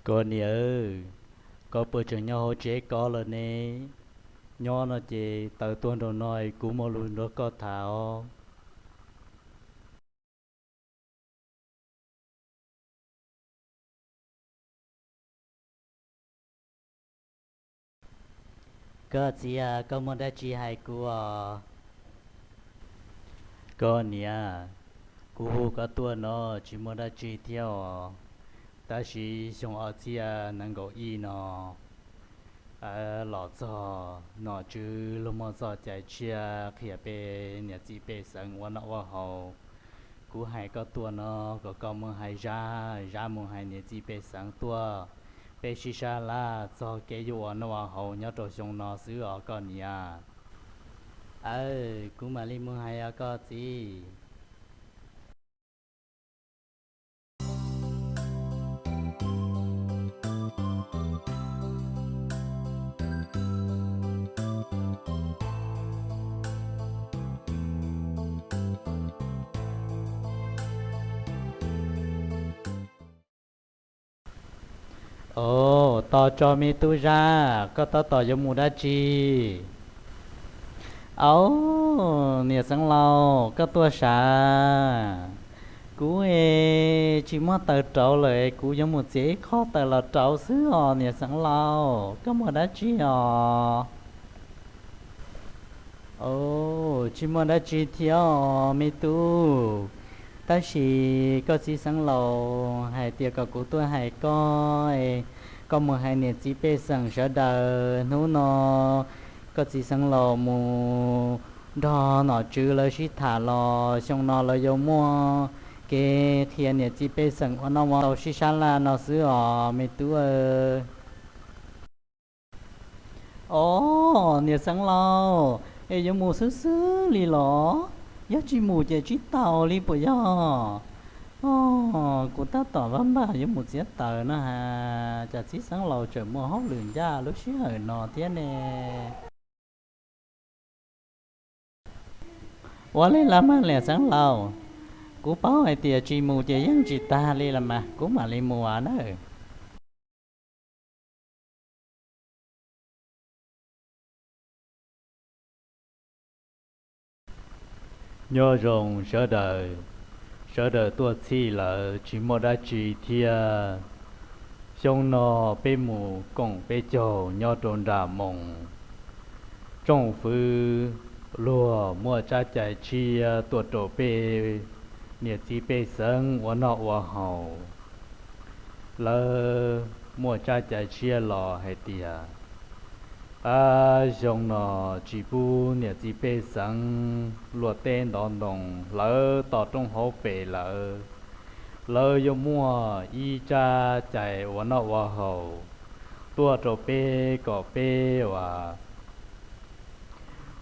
Koj niam, koj puas tseem nyob hauv tsev ko lawm ne? Nyob no ces taws tuaj nraum no kuv muaj lus nrog koj tham os. Koj txiv, koj muaj dab tsi hais kuv os? Koj niam, kuv hu koj tuaj no tsis muaj dab tsi thiab os, tab sis xyoo ob txhiab nees nkaum ib no los txog nom tswv luag muaj txoj cai tshiab qhia peb niam txiv pej xeem ua noj ua haus. Kuv hais koj tuaj no kom koj mus hais Zab, Zab mus hais niam txiv pej xeem tuaj, peb sib sab laj txog kev yuav ua noj ua haus nyob rau xyoo no xwb os koj niam. Aw, kuv mam li mus hais os koj txiv. Os, tos tso me tub Zab, koj tab tom yuav mus dab tsi? Au, niam xeev laus, koj tuaj sav? Kuv es tsis muaj taws rauv lawm, kuv yuav mus txiav ib qho taws los rauv xwb os niam xeev laus, koj muaj dab tsi os? Au, tsis muaj dab tsi thiab os me tub, tab sis koj txiv xeev laus hais tias kom kuv tuaj hais koj, koj mus hais niam txiv pej xeem sawv daws hnub no koj txiv xeev laus mus nrog nom tswv lawv sib tham los xyoo no lawv yuav muaj kev qhia niam txiv pej xeem ua noj ua haus sib sab laj no xwb os me tub. Os, niam xeev laus, es yuav mus xwb xwb li los? Yog tsis mus ces tsis tau li puas yog? Os, kuv tab tom vaj npaj yuav mus txiav taws no has, cas txiv xeev laus tseem muaj hauj lwm ncaj lub sij hawm no thiab ne? Ua li los mas niam xeev laus, kuv paub hais tias tsis mus ces yeej tsis tag li los mas kuv mam li mus nawb. Nyob zoo sawv daws, sawv daws tuaj txhij lawm tsis muaj dab tsi thiab. Xyoo no peb mus koom peb caug nyob rau nram Moos, tsoom fwv luag muaj tsab cai tshiab tuaj rau peb niam txiv pej xeem ua noj ua haus. Lawv muaj tsab cai tshiab los hais tias, a, xyoo no tsis pub niam txiv pej xeem luag teb ntov ntoo hlawv toj roob hauv pes lawm, lawv yuav muaj ib tsab cai ua noj ua haus tuaj rau peb kom peb ua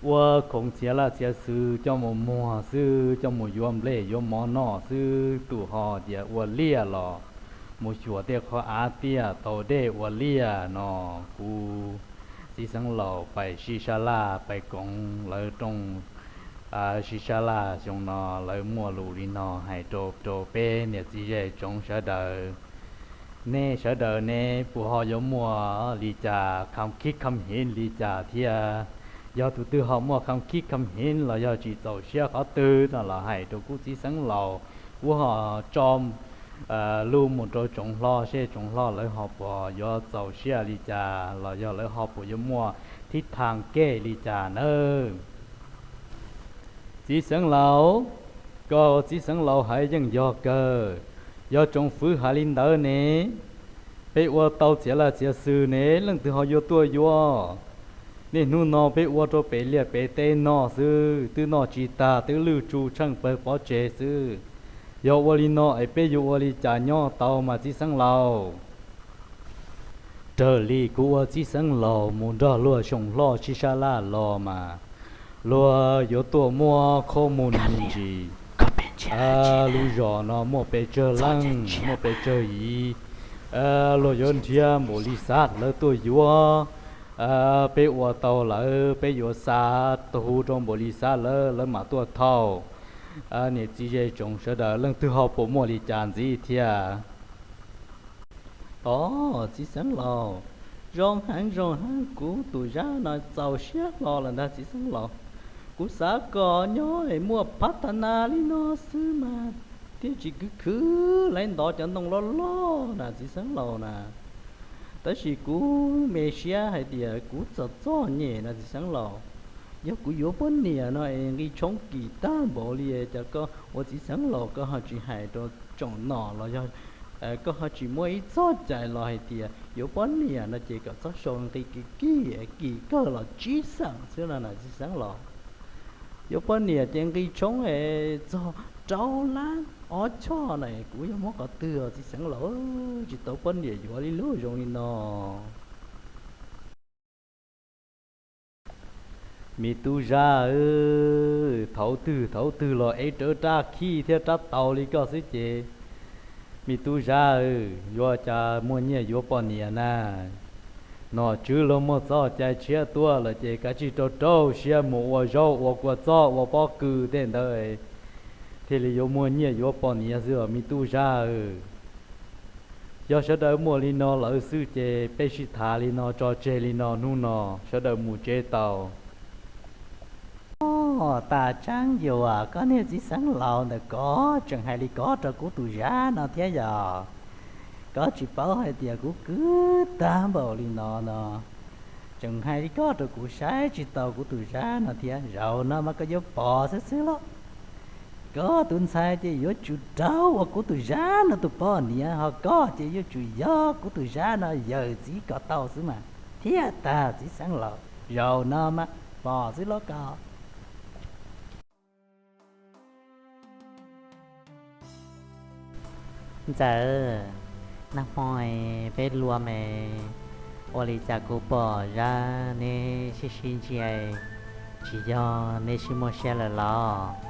ua khoom txiav laj txiav xwm coj mus muag xwb, coj mus yuav nplej yuav mov noj xwb. Tus ho tias ua liaj los mus xyuas tej qhov av tiaj tau dej ua liaj no. Kuv txiv xeev laus pais sib sab laj pais koom lawv rooj sib sab laj xyoo no lawv muaj lus li no hais rau rau peb niam txiv zej tsoom sawv daws. Nej sawv daws ne, puas ho yuav muaj li cas kham khib kham hiv li cas thiab? Yog tus twg ho muaj kham khib kham hiv los yog tsis txaus siab qhov twg no los hais rau kuv txiv xeev laus, kuv ho tso lus mus rau tsoom hlob seb tsoom hlob lawv ho puas yuav txaus siab li cas los yog lawv ho puas yuav muaj thib thaj kev li cas nawb. Txiv xeev laus, koj txiv xeev laus hais yeej yog kawg. Yog tsoom fwv hais li ntawd ne, peb ua tau txiav laj txiav xwm ne leej twg ho yuav tuaj yuav? Niaj hnub no peb ua rau pem liaj pem teb noj xwb, twb noj tsis tag twb lwj tsu tsheej pawg pov tseg xwb. Yog ua li no es peb yuav ua li cas nyob tau mas txiv xeev laus? Raws li kuv ua txiv xeev laus mus nrog luag xyoo hlob sib sab laj los mas luag yuav tuaj muab khob mus ntsis, lub zos no muaj pes tsawg leej muaj pes tsawg yim, luag yuav nrhiav npaum li xav lawv tuaj yuav. Peb ua tau lawm peb yuav xa tus hu rau npaum li xav lawm lawv mam tuaj thauj. Niam txiv zej tsoom sawv daws leej twg ho puas muaj li cas ntxiv thiab? Os txiv xeev laus, zoo heev zoo heev, kuv tus Zab no txaus siab hlo lawm ntag txiv xeev laus. Kuv xav kom nyob es muaj phab tha nas li no xwb mas thiaj tsis khwv khwv laiv ntov cov ntoo loj loj na txiv xeev laus na. Tab sis kuv me siab hais tias kuv txom txom nyem no txiv xeev laus. Yog kuv yuav poj niam no es nqi tshoob kim tag npaum li, cas koj ua txiv xeev laus koj ho tsis hais rau tsoom nom los yog koj ho tsis muaj ib txoj cai los hais tias yuav poj niam no ces kom txhob sau nqi kim kim kim kawg los tsib xeem xwb no na txiv xeev laus. Yuav poj niam ces nqi tshoob es txog rau lab ob choj na, kuv yuav muab qhov twg txiv xeev laus, tsis tau poj niam yuav li lub zoo li no. Me tub Zab, thaum twg thaum twg los ev rawv rab khib thiab rab taus li koj xwb ces, me tub Zab, yuav cas muaj nyiaj yuav poj niam na. Nom tswv los muaj txoj cai tshiab tuaj lawm ces kav tsij rau rau siab mus ua zaub ua kua txob ua pob kws tej ntawd thiaj li yuav muaj nyiaj yuav poj niam xwb os me tub Zab. Yog sawv daws muaj li no lawm xwb ces peb sib tham li no tso tseg li no hnub no, sawv daws mus tsev tau. Os, tas tseeb yuav koj niag txiv xeev laus ntawm koj tseem hais li koj rau kuv tus Zab no thiab yog? Koj tsis paub hais tias kuv kwv tag npaum li no no, tseem hais li koj rau kuv saib tsis taus kuv tus Zab no thiab. Zaum no mas koj yuav pom xwb xwb lauj. Koj tus ntxhais ces yuav tsum raug ua kuv tus Zab no tus poj niam, ho koj ces yuav tsum yog kuv tus Zab no yawm txiv kom tau xwb mas thiaj tag txiv xeev laus. Zaum no mas pom xwb lauj koj. Ntxawm, nag hmo peb luam me, ua li cas kuv pom Zab neb sib sib ntsia, tsis yog neb sib muaj siab lawm los?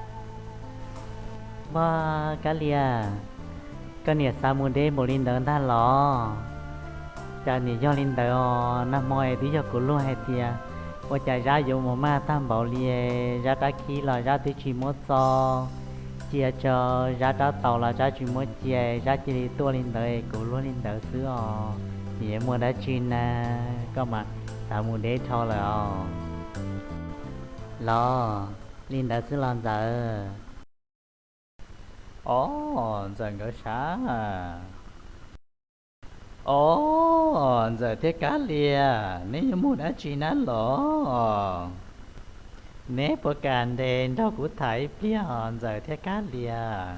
Npog Kab Lias, koj niam xav mus deb npaum li ntawd ntag los? Cas niam yog li ntawd os, nag hmo es twb yog kuv luag hais tias ua cas Zab yuav mus maj tag npaum li, Zab rab khib los Zab twb tsis muab txo, cia tso, Zab rab taus los Zab tsis muab cia, Zab cia li tuaj li ntawd, kuv luag li ntawd xwb os. Niam yuav muaj dab tsi na, koj mas xav mus deb dhau lawm os. Los, li ntawd xwb los Ntxawm? Os, Ntxawm nkawd sav. Os, Ntxawm thiab Kab Lias, neb yuav mus dab tsi na los? Neb puas kam ntes nrog kuv tham ib pliag os Ntxawm thiab Kab Lias?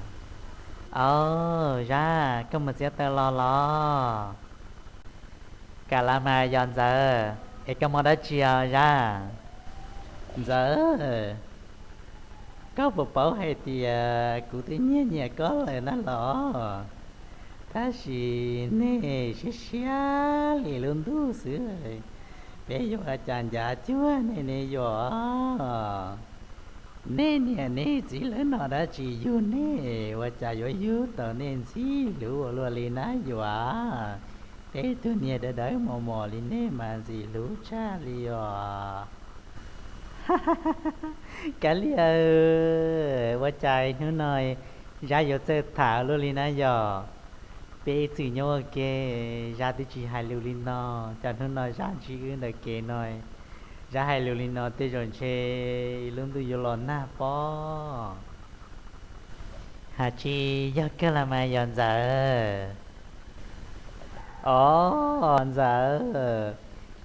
Au, Zab, koj mus txiav taws los los? Kam las mas yog Ntxawm, es koj muaj dab tsi os Zab? Ntxawm, koj puas paub hais tias kuv twb nyiag nyiam koj lawm na los? Tab sis nej siab siab li lub ntuj xwb, peb yuav ua cas ncav cuag nej ne yuav? Nej niam nej txiv lawv no dab tsi yug nej, ua cas yuav yug tau nej ntxim hlub ua luaj li na yuav? Peb tug niag dawb dawb mos mos li nej mas ntxim hlub tshaj li os. Kab Lias, ua cas hnub no Zab yuav txawj tham luaj li na yog? Peb ib txwm nyob ua ke, Zab twb tsis hais lus li no, cas hnub no Zab ntsib wb ntawm kev no, Zab hais lus li no tej zaum ntshe ib lub ntuj yuav los nag pob. Has tsis yog kawg los mas yog Ntxawm? Os, Ntxawm,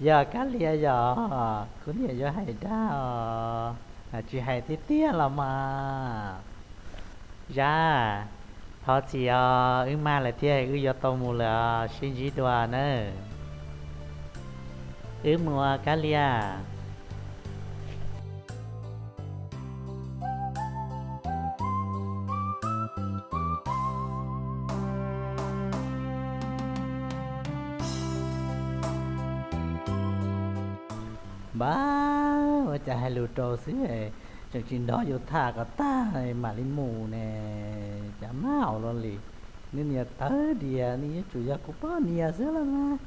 yog Kab Lias yog? Kuv niam yuav hais dag os, has tsis hais tiag tiag los mas. Zab, thov txim os, wb maj lawm thiab, wb yuav tau mus lawm os, sib ntsib dua nawb. Wb mus Kab Lias. Npab, ua cas hais lus rau xwb, tseem tsis nrog yus tham kom tag mam li mus ne, cas maj ua luaj li. Nws niam tawv diam, nws yuav tsum yog kuv poj niam xwb los mas.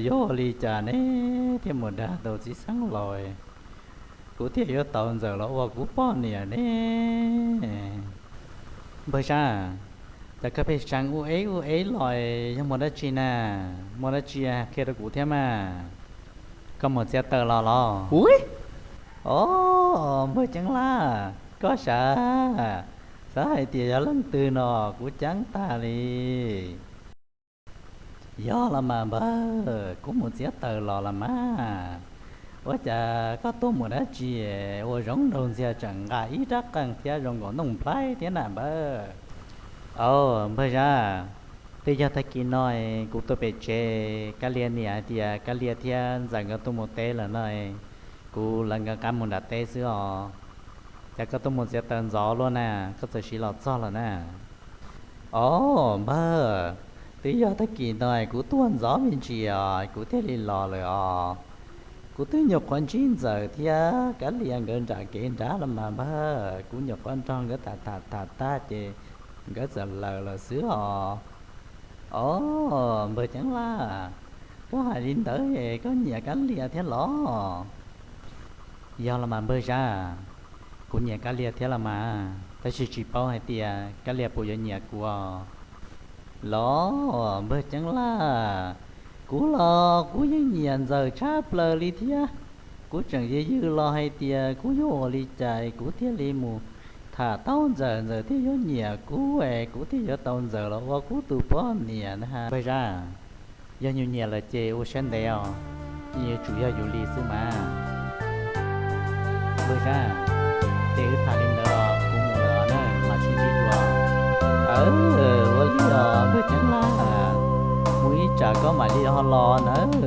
Yog ua li cas ne thiaj mus dag tau txiv xeeb laus, kuv thiaj yuav tau Ntxawm los ua kuv poj niam ne? Npawg Zab, cas koj pheej seev ub ev ub ev los, yog muaj dab tsi na? Muaj dab tsi qhia rau kuv thiab mas. Koj mus txiav taws los los? Ub, o, npawg Ceeb Laj, koj sav, xav hais tias yog leej twg no, kuv ceeb tag li. Yog los mas npawg, kuv mus txiav taws los los mas. Ua cas koj tuaj mus dab tsi ua zoo nraug ntxiag, tseem nqa ib rab qeej thiab zoo nkaus nooj nplhaib thiab na npawg? Au, npawg Zab, twb yog tag kis no kuv tuaj pem tsev, Kab Lia niam hais tias Kab Lia thiab Ntxawm nkawd tuaj mus teb lawm no, kuv lawv nkawd qab mus nram teb xwb os. Cas koj tuaj mus txiav taws ntxov luaj na, koj txawm siv los txog lawm na? O, npawg, twb yog tag kis no kuv tuaj ntxov me ntsis os, kuv thiaj li los lawm os. Kuv twb nyuam qhuav ntsib Ntxawm thiab Kab Lia nkawd nram kev nrad los mas npawg, kuv nyuam qhuav nrog nkawd tham tham tham tag ces nkawd txawm lawm lawm xwb os. O, npawg Ceeb Laj, koj hais li ntawd es koj nyiam Kab Lia thiab los? Yog los mas npawg Zab, kuv nyiam Kab Lia thiab los mas, tab sis tsis paub hais tias Kab Lia puas yuav nyiam kuv os. Los npawg Ceeb Laj, kuv los kuv yeej nyiam Ntxawm tshaj plaws li thiab. Kuv tseem ywj ywj los hais tias kuv yuav ua li cas kuv thiaj li mus tham tau Ntxawm, Ntxawm thiaj yuav nyiam kuv es kuv thiaj yuav tau Ntxawm los ua kuv tus poj niam na. Npawg Zab, yog nyuam nyiam lawm ces ua siab ntev os, yuav tsum yog yus li xwb mas. Npawg Zab, ces wb tham li ntawd os, kuv mus lawm na, mam sib ntsib dua. Aw, ua li os npawg Ceeb Laj, mus ib tsam koj mam li ho los nawb.